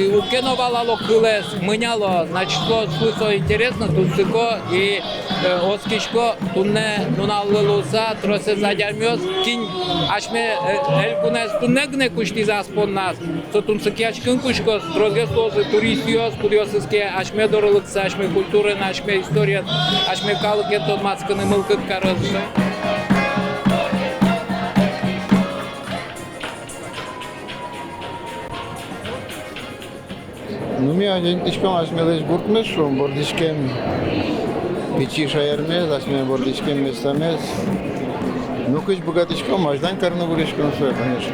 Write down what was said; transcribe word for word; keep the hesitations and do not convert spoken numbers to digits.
Уг ке но валало кылэз, мыняло, значит, со, со интересно, тунсыко и, э, оскисько, туннэ нуналлы луыса, тросэз адямиос, кин асьме, э, элькунэз туннэ гинэ кутӥз ас понназ, со тунсыкъяськыны кутскоз, тросгес луозы туристъёс, кудъёсыз ке асьме доры лыктыса, асьме культураен, асьме историен, асьме калыкен тодматскыны мылкыд карозы. Ну, ми азинтӥськом асьмелэсь гуртмес, шуом, вордӥськем пичи шаермес, асьме вордӥськем местамес. Ну, кызьы быгатӥськом, азьлань карыны куриськом сое, конечно.